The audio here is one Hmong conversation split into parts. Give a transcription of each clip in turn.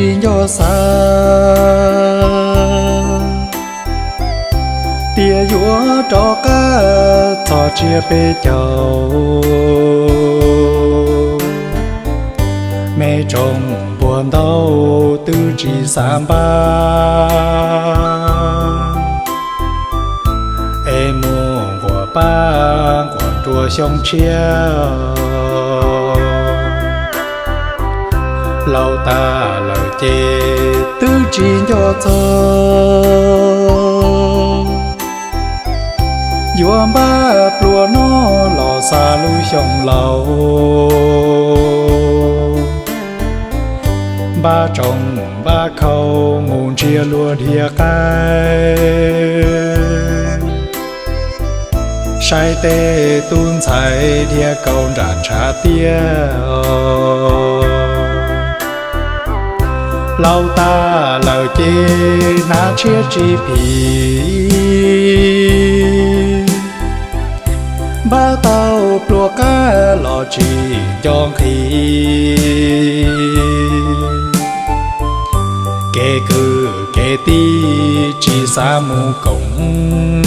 tsis nco xav, tias yuav rov qab txog tsiab peb caug. Me tsoom npuag ntau twb tsis xav npaj, es mus nquas pab nquas rua xyoo tshiab. Laus tas lawm ces twb tsis nco txog, yuav npaj pluas no los xa lub xyoo laus. Npaj tsoom npaj khau mus ntsia luag dhia qaib, saib tej tub ntxhais dhia kaus nram ntshav tiaj. Laus tas lawm ces hnav tshiab tsis phim, npaj tau pluas qab los tsis nco nqhis. Kev kwv kev tij tsis xav mus koom,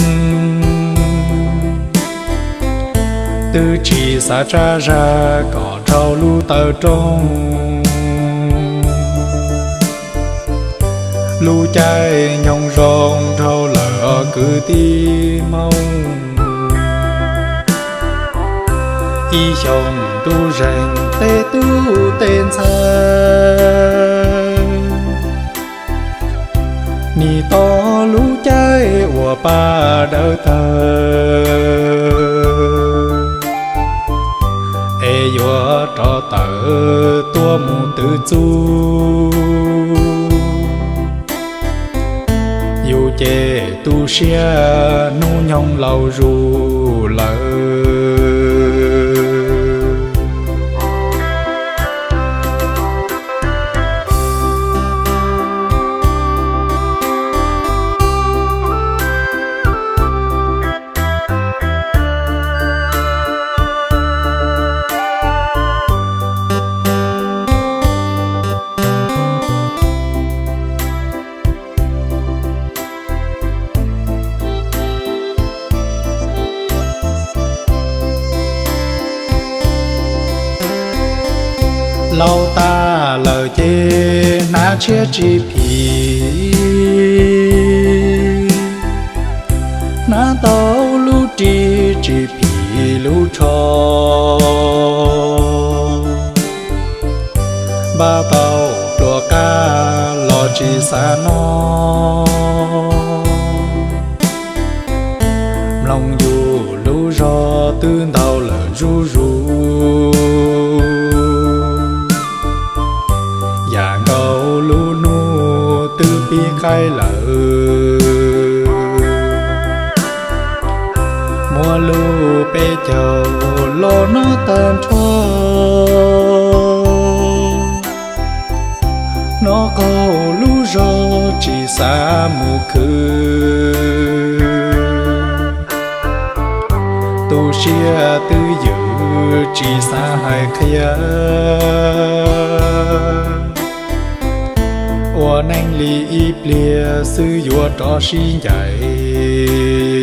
twb tsis xav tsa zag kom dhau lub taw rooj. Lub caij nyoog zoo dhau lawm os kwv tij Hmoob, ib xyoos ntuj zeeg tej tub tej ntxhais, nim tau lub caij uas pab dawb tawg, es yuav rov tawm tuaj mus twv txuj. Yus ces tu siab hnub nyoog laus zus lawm. Laus tas lawm ces hnav tshiab tsis phim, hnav tau lub ris tsis phim lub tsho. Npaj tau pluas qab los tsis xav noj, mloog yus lub zog twb ntau lawm zuj zus. Yam nkaus lub hnub twb pib qaij lawm, muaj lub peb caug los noj tag nrho. Hnov qaug lub zog tsis xav mus khwv, tu siab twb ywm tsis xav hais qhia. Ua neej li ib pliag xwb yuav rov sib ncaim,